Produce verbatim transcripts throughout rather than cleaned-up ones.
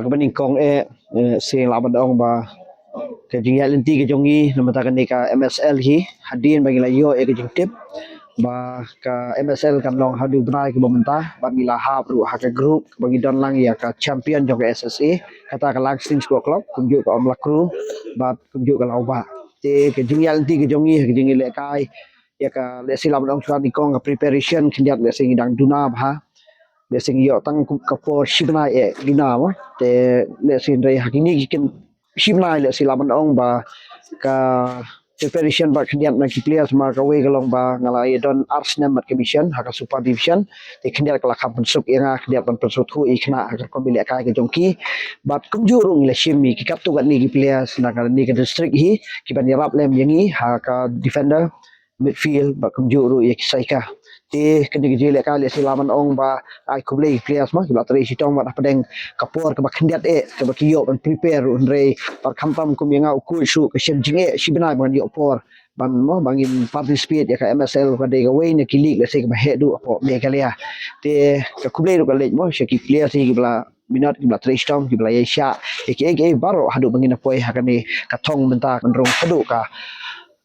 Kaba nyngkong eh, eh, sien lah ban ong ba ka jingïaid lynti ka jong ngi namar kane ka M S L hi, hadien ba ngi la ïoh ïa ka jingtip ba ka M S L kan long ha u bnai kaba mynta, ba ngi la hap ruh ha ka group ba ngi don lang ïa ka champion jong ka S S A, kata ka Langsning Sport Club, kumjuh ka Umla Crew bad kumjuh ka Lawbah. Te ka jingïaid lynti ka jong ngi, ka jingïalehkai ïa ka, lehse lah ban ong shuwa nyngkong ka preparation khyndiat, lehse ngi dang duna bha, lehse ngi ïoh tang ka por shi bnai eh duna mo. Te lehse hynrei ha kine ki kin shi bnai, lehse lah ban ong ba ka preparation bad khyndiat na ki players, ma kawei ka long ba nga la ïa don ar snem bad ka mission ha ka Super Division. Te khyndiat ka la kham pynsuk ïa nga khyndiat ban pynsuk ïa ki khynnah ha ka rukom ïalehkai ka jong ki. Bad kumjuh ruh ngi la shim ïa ki katto katne ki players na kane ka district hi, kiban ïarap lem ïa ngi ha ka defender, midfield bad kumjuh ruh ïa ki striker. Te kane ka jingïalehkai, lehse lah ban ong ba ai khublei ki players mo, kiba la trei shitom bad hapdeng ka por kaba khyndiat eh kaba ki ïoh ban prepare ruh, hynrei bad khamtam kum ïa nga u coach ruh ka shem jingeh shi bnai ba ngan ïoh por ban mo, ba ngin participate ïa ka M S L, ka dei kawei na ki league, lehse kaba heh duh hapoh Meghalaya. Te ka khublei ruh ka leit mo sha ki players hi kiba la minot, kiba la trei shitom, kiba la ïaishah ïa kiei kiei baroh haduh ba ngin ïa poi ha kane ka thong mynta, ban rung haduh ka,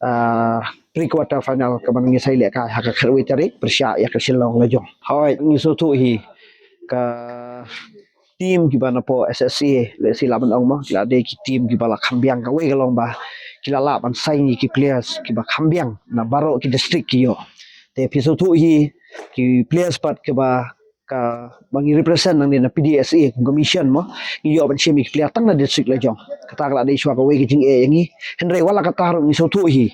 ah, pre quarter final kaba ngi sa ïalehkai ha ka khatwei tarik pyrshah ïa ka Shillong Lajong. Hooid, ngi sngewthuh hi ka team kiba napoh S S A, lehse lah ban ong mo, ki la dei ki team kiba la kham biang, kawei ka long ba ki la lah ban sign ïa ki players kiba kham biang na baroh ki district ki ïoh. Te phi sngewthuh hi ki players pat kiba ka, ba ngi represent nangne na P D S A kum ka mission mo, ngi ïoh ban shim ïa ki player tang na district Lajong. Kata ka la dei shuwa kawei ka jingeh ïa ngi. Hynrei wat la katta ruh ngi sngewthuh hi,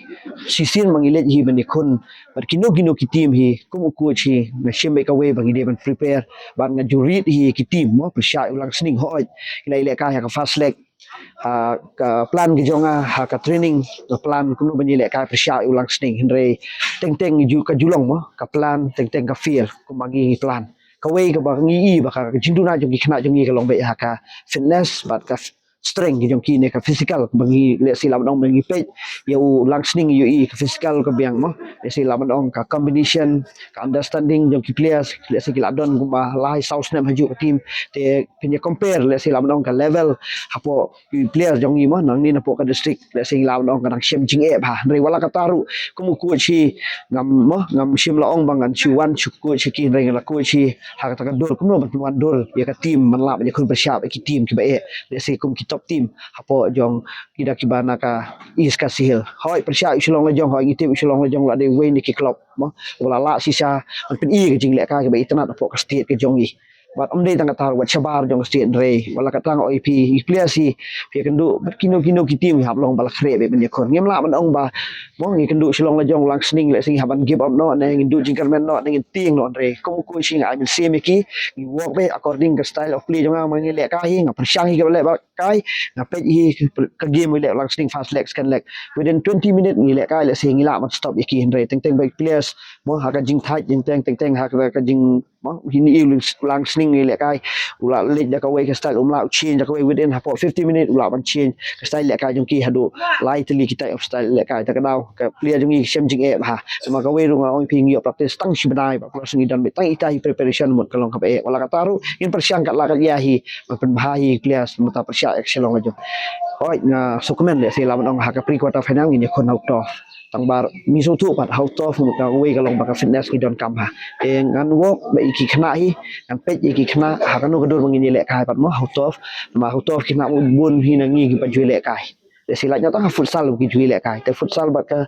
shisien ba ngi leit hi ban ïakhun bad kino kino ki team hi, kum u coach hi nga shim beit kawei ba ngi dei ban prepare bad nga ju read hi ki team mo, pyrshah ïa u Langsning. Hooid, ngi la ïalehkai ha ka first leg, ha ka plan ka jong nga, ha ka training, ka plan kumno ban ïalehkai pyrshah ïa u Langsning. Hynrei teng teng ju, ka ju long mo, ka plan teng teng ka fail kumba ngi plan. Kawei kaba ngi i ba ka jingduna jong ki khynnah jong ngi ka long beit ha ka fitness bad ka strength ki jong ki ne ka physical, ba ngi, lehse lah ban ong ba ngi peit ïa u Langsning, ïohi ka physical ka biang mo, lehse lah ban ong ka combination, ka understanding jong ki players, lehse ki la don kumba lai saw snem ha ju ka team. Te phin ïa compare, lehse lah ban ong ka level hapoh ki players jong ngi mo nangne napoh ka district, lehse lah ban ong ka dang shem jingeh bha. Hynrei wat la katta ruh kum u coach hi, ngam mo, ngam shym la ong ba ngan shu wan shu coach ïa ki, hynrei nga la coach hi ha kata ka dur kumno ban pynwandur ïa ka team ban lah ban ïakhun pyrshah ïa ki team kiba eh, lehse kum ki top team hapoh jong kita kiba na ka East Khasi Hills. Hooid, pyrshah ïa u Shillong Lajong, hooid ngi tip u Shillong Lajong la dei uwei na ki club mo, u la lah shisha ban pyni ka jinglehkai kaba itynnad hapoh ka state ka jong ngi. Bad ym dei tang kata ruh, wat shabar jong ka state, hynrei wat la katta nga ong ïa phi, ki players hi, phi ïakynduh bad kino kino ki team, ngi hap long ba la khreh beit ban ïakhun. Ngim lah ban ong ba mo ngi kynduh Shillong Lajong, Langsning, lehse ngi hap ban give up noh ne ngin duh jingkyrmen noh ne ngin tieng noh, hynrei kum u coach hi nga ai mynsiem ïa ki, ngi work beit according ka style of play jong nga, ma ngi lehkai hi nga pyrshang hi kaba leh ba kai, nga peit hi ka game leh Langsning first leg, second leg, within twenty minute ngi lehkai, lehse ngi lah ban stop ïa ki, hynrei teng teng ba ki players mo ha ka jingthait jingteng, teng teng ha ka jing mo, hi ni u Langsning ngi lehkai u la leit da kawei ka style, um lah u change da kawei, within hapoh fifty minute u lah ban change ka style lehkai jong ki haduh lai tylli kita ki style lehkai. Ta ka daw ka player jong ngi shem jingeh bha. Namar kawei ruh nga ong ïa phi ngi ïoh practice tang shi bnai, bad plus ngi don beit tang ita hi preparation mut ka long kaba eh. Wat la katta ruh ngin pyrshang katba lah kat ïa hi ban pynbha hi players mynta pyrshah ïa ka Shillong Lajong. Hooid, nga sngewkmen, lehse lah ban ong ha ka pre quarter final ngin ïakhun ha u Toff. Tang ba ngi sngewthuh pat ha u Toff mut kawei ka long ba ka fitness ngi donkam bha. Te ngan work beit ïa ki khynnah hi, ngan peit ïa ki khynnah ha kano ka dur ba ngin ïalehkai pat mo ha u Toff. Namar ha u Toff ki khynnah bun hi na ngi kiba ju ïalehkai. Te lehse lait noh tang ha futsal ki ju ïalehkai. Te futsal bad ka,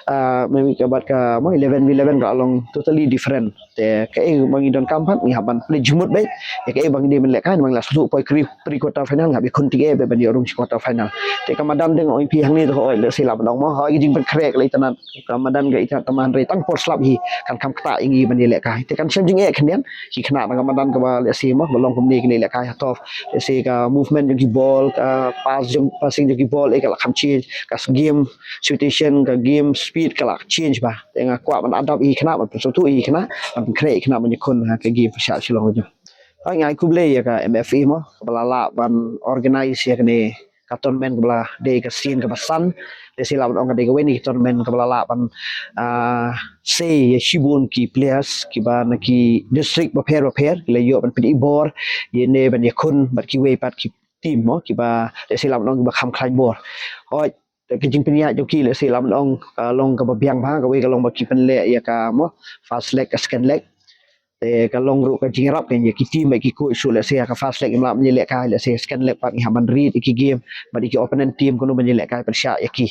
ah, maybe ka bad ka mo eleven v eleven ka long totally different. Te kaei ba ngi donkam pat ngi hap ban plie jingmut beit ïa kaei ba ngi dei ban lehkai, namar ngi la shu poi kri pre quarter final, ngi hap ïakhun tik eh beit ban ïoh rung sha quarter final. Te ka madan te nga ong ïa phi hangne te, hooid, lehse lah ban ong mo, hooid, ka jingpynkhreh ka la itynnad, ka madan ka itynnad, tang hynrei tang por slap hi kan kham ktah ïa ngi ban ïalehkai. Te kan shem jingeh khyndiat ki khynnah na ka madan kaba lehse mo ba long kumne ki lehkai ha Toff, lehse ka movement jong ki ball, ka pass jong, passing jong ki ball eh ka la kham change, ka game situation, ka game speed ka la change bha. Te nga kwah ban adapt ïa ki khynnah, ban pynsngewthuh ïa ki khynnah, ban pynkhreh ïa ki khynnah ban ïakhun ha ka game pyrshah Shillong Lajong. Hooid, nga ai khublei ïa ka M F A mo kaba la lah ban organise ïa kane ka tournament kaba la dei ka sien kaba san. Lehse lah ban ong ka dei kawei na ki tournament kaba la lah ban, ah, sei ïa shibun ki players kiba na ki district bapher bapher ki la ïoh ban pyni bor ïa ne ban ïakhun bad kiwei pat ki team mo kiba lehse lah ban ong kiba kham khlaiñ bor. Hooid, ka jingpynïaid jong ki lehse lah ban ong ka long kaba biang bha, kawei ka long ba ki pynleh ïa ka mo first leg ka second leg. Te ka long ruh ka jingïarap ka ïa ki team bad ki coach ruh, lehse ka first leg ngim lah ban ïalehkai, lehse second leg pat ngi hap ban rit ïa ki game bad ïa ki opponent team kumno ban ïalehkai pyrshah ïa ki.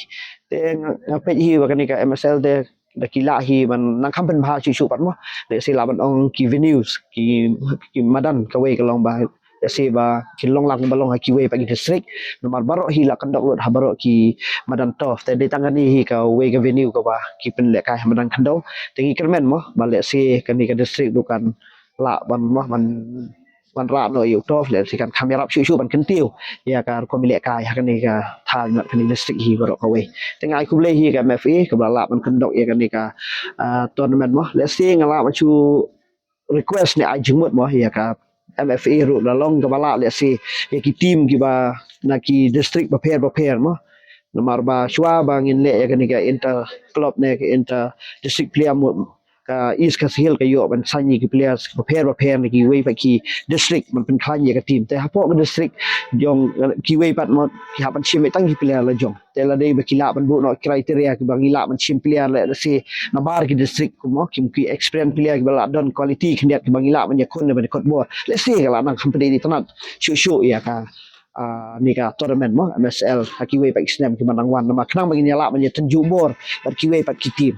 Te nga, nga peit hi ba kane ka M S L te da ki lah hi ban nang kham pynbha shuh shuh pat mo. Lehse lah ban ong ki venues, ki, ki madan kawei ka long ba lehse ba kin long lang ba long ha kiwei pat ki district. Namar baroh hi la khyndok lut ha baroh ki madan turf. Te dei tang kane hi kawei ka venue kaba ki pynlehkai ha madan khyndew. Te ngi kyrmen mo ba lehse kane ka district ruh kan lah ban mo ban, ban rah noh ïa u turf, lehse kan kham ïarap shuh shuh ban kyntiew ïa ka rukom ïalehkai ha kane ka thaiñ bad kane district hi baroh kawei. Te nga ai khublei hi ka M F A kaba la lah ban khyndok ïa kane ka, ah, tournament mo. Lehse nga lah ban shu request ne ai jingmut mo ïa ka M F A ruh, la long kaba lah lehse ïa ki team kiba na ki district bapher bapher mo. Namar ba shuwa ba ngin leh ïa kane ka inter club ne ka inter district player meet, ka East Khasi Hills ka ïoh ban sign ïa ki players bapher bapher na kiwei pat ki district ban pynkhlaiñ ïa ka team. Te hapoh ka district jong kiwei pat mo ki hap ban shim tang ki player la jong. Te la dei ba ki lah ban buh noh criteria kiba ngi lah ban shim player lehse nabar ki district kum mo, ki, ki experience player kiba lah don quality khyndiat kiba ngi lah ban ïakhun ne ban ïakhun bor. Lehse ka lah nang kham pynïaid itynnad shuh shuh ïa ka, ah, ne ka tournament mo M S L ha kiwei pat ki snem kiba nang wan, namar khnang ba ngin ïa lah ban ïatynjuh bor bad kiwei pat ki team.